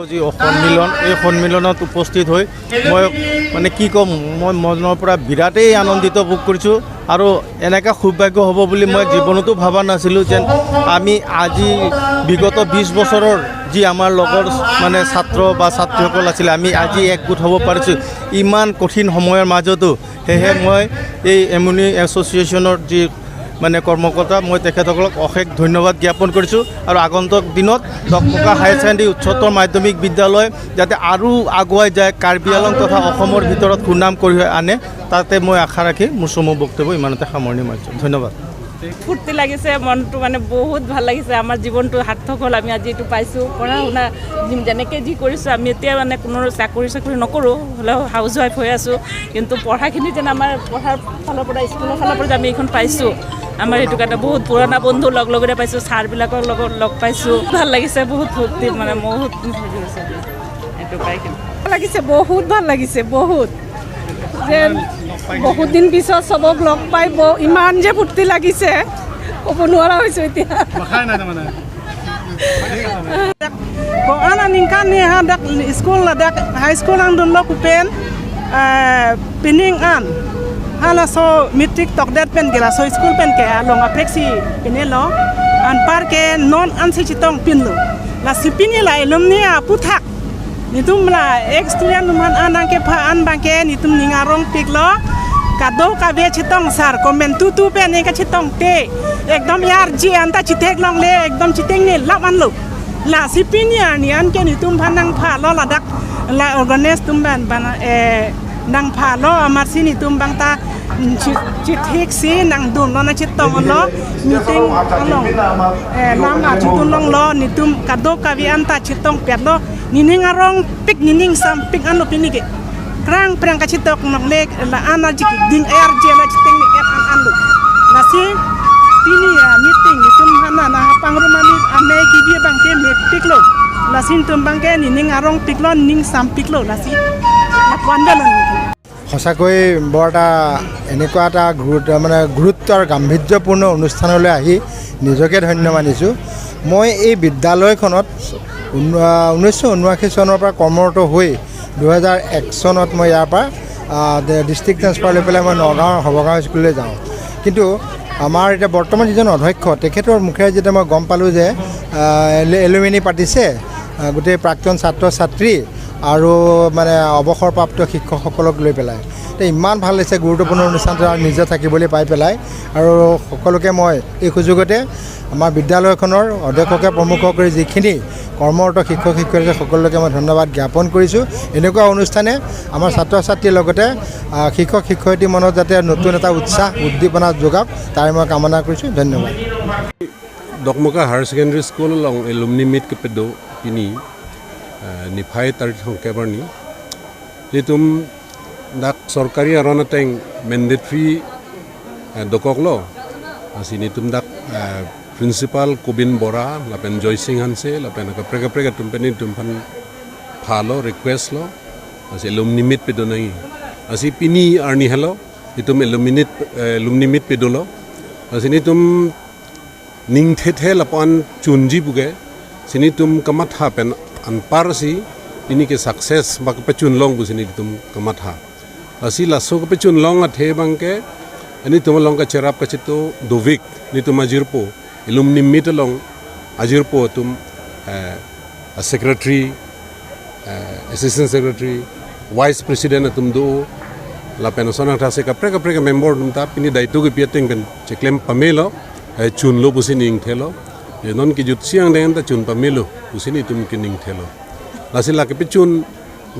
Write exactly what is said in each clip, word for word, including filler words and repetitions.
যি সন্মিলন, এই সন্মিলনত উপস্থিত হৈ মই মানে কি ক'ম, মই মনৰ পৰা বিৰাটেই আনন্দিত ভোগ কৰিছোঁ আৰু এনেকা সৌভাগ্য হ'ব বুলি মই জীৱনতো ভবা নাছিলোঁ যেন আমি আজি বিগত বিশ বছৰৰ যি আমাৰ লগৰ মানে ছাত্ৰ বা ছাত্ৰীসকল আছিলে, আমি আজি একগোট হ'ব পাৰিছোঁ ইমান কঠিন সময়ৰ মাজতো। সেয়েহে মই এই এমুনি এছ'চিয়েশ্যনৰ যি মানে কৰ্মকৰ্তা, মই তেখেতসকলক অশেষ ধন্যবাদ জ্ঞাপন কৰিছোঁ আৰু আগন্তুক দিনত ডকমকা হায়াৰ ছেকেণ্ডেৰী উচ্চতৰ মাধ্যমিক বিদ্যালয় যাতে আৰু আগুৱাই যায়, কাৰ্বি আংলং তথা অসমৰ ভিতৰত সুনাম কঢ়িয়াই আনে, তাতে মই আশা ৰাখি মোৰ চমু বক্তব্য ইমানতে সামৰণি মাৰিছোঁ। ধন্যবাদ। ফূৰ্তি লাগিছে, মনটো মানে বহুত ভাল লাগিছে। আমাৰ জীৱনটো সাৰ্থক হ'ল, আমি আজি এইটো পাইছোঁ। পঢ়া শুনা যি-, যেনেকে যি কৰিছোঁ, আমি এতিয়া মানে কোনো চাকৰি চাকৰি নকৰোঁ, হ'লেও হাউচ ৱাইফ হৈ আছোঁ, কিন্তু পঢ়াখিনি যেন আমাৰ পঢ়াৰ ফালৰ পৰা, স্কুলৰ ফালৰ পৰা যে আমি এইখন পাইছোঁ, আমাৰ সেইটো কাৰণে বহুত পুৰণা বন্ধু লগ লগতে পাইছোঁ, ছাৰবিলাকৰ লগত লগ পাইছোঁ, ভাল লাগিছে, বহুত ফূৰ্তি, মানে বহুত হেৰি হৈছে এইটো পাই কিনে। ভাল লাগিছে, বহুত ভাল লাগিছে, বহুত যেন বহুত দিন পিছত চবক লগ পাই ব-, ইমান যে ফূৰ্তি লাগিছে, ক'ব নোৱাৰা হৈছোঁ এতিয়া। Ko-an aningkan ni hadak school, ladak high school nangdunlo pu pen, eh, pining an halaso matric tokdet pen ke laso school pen ke along aphek si pinelo, anpar ke non an si chetongpinlo. Lasi pini la alumni aputhak netum la ex student atum aphan an nangkepha an abangke netum ning arongpiklo. Kadokave chetong sar komantu tu pen ne kachetongte, ekdom arje anta chetheklongle, ekdom chetengne lam anlo. Lasi pini arni an ke netum aphan nangphalo ladak la organize atum aphan, aphan, eh, nangphalo, amatsi netum abang ta, mm, che-, chethiksi nangdunlo, nangchetonglo, meeting along, eh, lam arjudun longlo, netum kadokave anta chetongpetlo, nening arongpik, nening sampik anlo pini ke. Krang prang kachetoknongle, la an arje keding arje la chetengne et an anlo. Lasi pini ameeting netum aphan nangpangrum amei, amei kebi abangke mepiklo. Lasi netum abangke nening arongpiklo, nening sampiklo. Lasi lapu-an dolo netum. সঁচাকৈ বৰ এটা, এনেকুৱা এটা গুৰুত্ব, মানে গুৰুত্ব আৰু গাম্ভীৰ্যপূৰ্ণ অনুষ্ঠানলৈ আহি নিজকে ধন্য মানিছোঁ। মই এই বিদ্যালয়খনত ঊন-, আহ, ঊনৈছশ ঊনাশী চনৰ পৰা কৰ্মৰত হৈ দুহেজাৰ এক চনত মই ইয়াৰ পৰা, আহ, ডি-, ডিষ্ট্ৰিক্ট ট্ৰেন্সফাৰ লৈ পেলাই মই নগাঁৱৰ সবগাঁও স্কুললৈ যাওঁ। কিন্তু আমাৰ এতিয়া বৰ্তমান যিজন অধ্যক্ষ, তেখেতৰ মুখেৰে যেতিয়া মই গম পালোঁ যে, আহ, এলু-, এলুমিনি পাতিছে, আহ, গোটেই প্ৰাক্তন ছাত্ৰ ছাত্ৰী আৰু মানে অৱসৰপ্ৰাপ্ত শিক্ষকসকলক লৈ পেলাই। তে ইমান ভাল লাগিছে গুৰুত্বপূৰ্ণ অনুষ্ঠানটো আৰু নিজে থাকিবলৈ পাই পেলাই। আৰু সকলোকে মই এই সুযোগতে আমাৰ বিদ্যালয়খনৰ অধ্যক্ষকে প্ৰমুখ কৰি যিখিনি কৰ্মৰত শিক্ষক শিক্ষয়িত্ৰী সকলোকে মই ধন্যবাদ জ্ঞাপন কৰিছোঁ। এনেকুৱা অনুষ্ঠানে আমাৰ ছাত্ৰ ছাত্ৰীৰ লগতে, আহ, শিক্ষক শিক্ষয়িত্ৰী মনত যাতে নতুন এটা উৎসাহ উদ্দীপনা যোগাওক, তাৰে মই কামনা কৰিছোঁ। ধন্যবাদ। Dokmoka Higher Secondary School along alumni meet kepedo pini, eh, niphai tarik thomkep arni. Ilitum dak sorkari aron ateng mandatory, eh, dokoklo. Lasi netum dak, eh, Principal Kobin Bora, lapen Joy Singh Hanse, lapen kaprek kaprek atum pen netum aphan phalo, request lo. Lasi alumni meet pedo nangji. Lasi pini arni helo, netum alumni meet, eh, alumni meet pedolo. Lasi netum ning thethe lapu-an chunji puke, si netum kamatha pen anparsi pini ke success ba kepachun long pusi netum kamatha. Lasi laso kepachun long athe abangke, netum along kacherap kachetong dovik, netum ajirpo, alumni meet along ajirpo atum, eh, a secretary, eh, assistant secretary, vice president atum do, lapen ason angthak si kaprek kaprek member atum ta pini daito kepi ateng pen cheklem pamelo, eh, chunlo pusi ning thelo. Eh, non kejutsi angdeng ta chun pamelo pusi netum ke ning thelo. Lasi la kepachun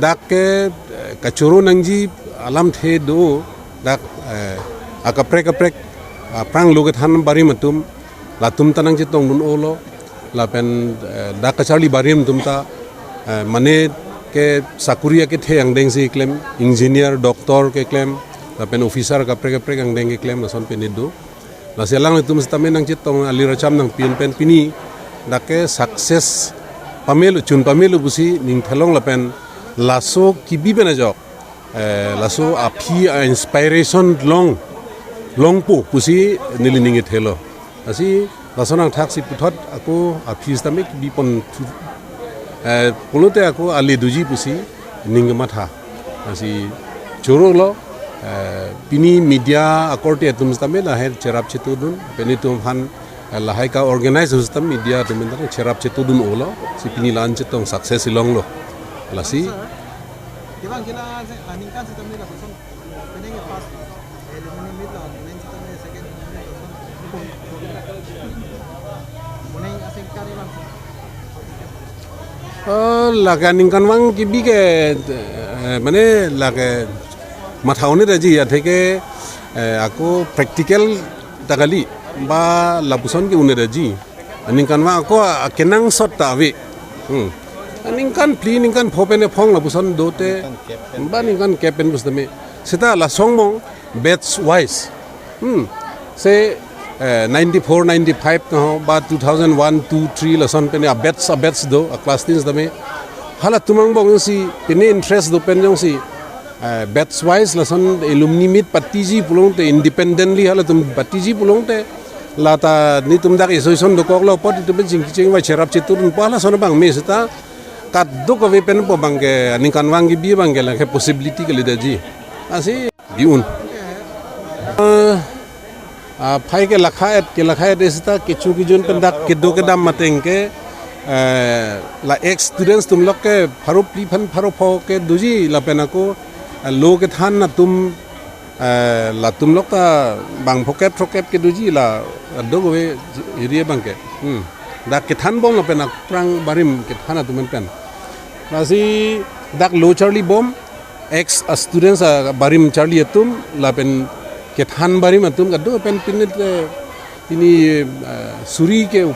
dak ke, eh, kachoro nangji alamthe do, dak, eh, akaprek kaprek, ah, aphrang lo kethan barim atum, latum ta nangchetongdun-olo, lapen, eh, dak kacharli barim atum ta, eh, mane ke sakuri akethe angdeng si keklem, engineer, doctor keklem, lapen officer kaprek kaprek angdeng keklem, lason pine do. Lasi alanglitum sitame nangchetong alir acham nangpi-un pen pini, dak ke success pamelo, chun pamelo pusi ning thelong lapen laso kebi pen ajok, eh, laso aphi a-inspiration long, longpo pusi neli ning ithelo. Lasi lason angthak si puthot ako aphi sitame kebi pon thu-, Eh, pulote ako ale doji pusi ning kematha. Lasi choro lo, eh, pini media akorte atum sitame lahai cherap chetudun, pini atum aphan, eh, lahai ka-organize ahut sitame media atum sitame cherap chetudun-olo, si pini la-an chetong success ilonglo. Lasi. Sir, kevang kila se, ah, ningkan sitame lapuson, penang ke first, eh, alumni meet lo, penang sitame second, moning asengkan ilang. Oh, lake aningkanvang kebi ke, eh, mane lake matha un-edetji atheke, eh, ako practical ta kali, ba lapuson ke un-edetji. Aningkanvang ako akenangsot ta ave. Hmm. Aningkan phli, ningkan pho pen ephong lapuson dote. Ba ningkan kep pen pusitame. Seta la song mong batch wise. Hmm. Se, eh, ninety-four, ninety-five no, ba two thousand one, two, three lason pen a batch, a batch do, a class teens tame. Halatum angbong si, pini interest do pen jongsi, eh, batch wise lason alumni meet patiji pulote, independently halatum patiji pulote, lata netum dak association dokoklo apot itum pen chingki chingvai cherap chetudunpo, halason abang me seta kadokave penpo abangke, aningkanvang kebi abangke lake possibility kalidetji. Lasi bi un. Eh, ah, phai ke lakha et, ke lakha et seta kecho kejun pen dak kedo kedam ateng ke, eh, la ex students atum lok ke pharo phli aphan pharo pho ke doji lapen ako, eh, lo kethan atum, eh, latum lok ta bang phokep throkep ke doji la kadokave area abangke. Hmm. Dak kethan bom lapen aphrang barim kethan atum pen. Lasi dak lo charlibom, ex a students abarim charli atum, lapen kethan barim atum kado pen pini, eh, pini, eh, suri ke, eh,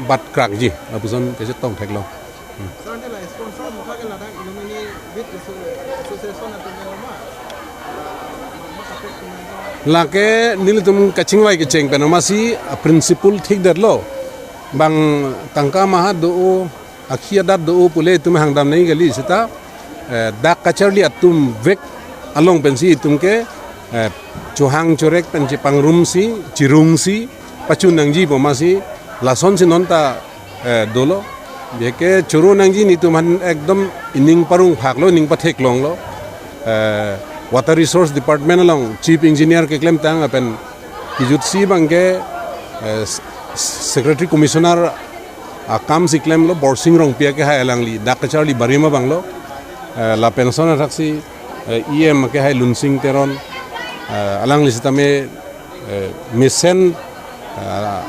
bat krakji, lapuson kechetong theklong. Hmm. Sir, ante la sponsor mokha ke ladak alumni with asso-, association atum ke loma. Lake nelitum kachingvai kecheng pen amatsi a principle thikdetlo. Bang tangka maha do-o, akhi adat do-o pule itum hangdam nangji kali seta, eh, dak kacharli atum vek along pensi itum ke, eh, chohang chorek pen chepangrumsi, chirungsi, pachun nangjipo amatsi, lasonsi non ta, eh, dolo. Bihek ke choro nangji netum aphan ekdom ining parong phaklo, ining patheklonglo. Eh, Water Resource Department along Chief Engineer keklemtang lapen kejutsi abangke, eh, s-, s-, Secretary Commissioner akam si klemlo, Borsing Rongpi akehai alangli dak kacharli barim abanglo, eh, lapen lason athaksi, eh, E M akehai Lunsing Teron, eh, alangli sitame, eh, mesen, eh,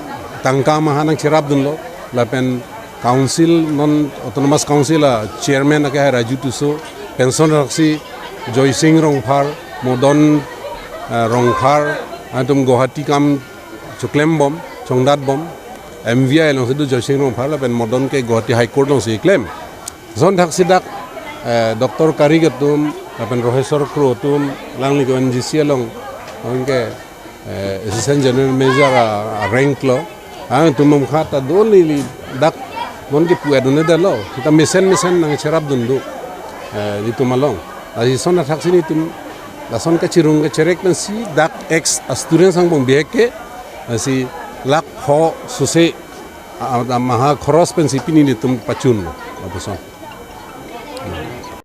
tangka maha nangcherapdunlo, lapen council non autonomous council a chairman akehai Raju Tisso, pen lason athaksi Joysing Rongphar, Modon, eh, Rongphar, atum Guwahati kam choklembom, chongdatbom, M V I alongsi do Joysing Rongphar lapen Modon ke Guwahati High Court alongsi klem. Lason athaksi dak, eh, Doctor Karik atum, lapen Roheswar Kro atum, alangli ke N G C along, along ke, eh, Assistant General Manager a, a rank lo. Atum mukha ta do neli dak non ke pu-et un-edetlo. Seta mesen mesen nangcherapdun do. Eh, netum along. Lasi lason athaksi netum, lason kachirung kacherek pensi dak ex a students angbong bihek ke, lasi lakh pho sose, a, a, maha khoros pensi pini netum pachun lo, lapuson.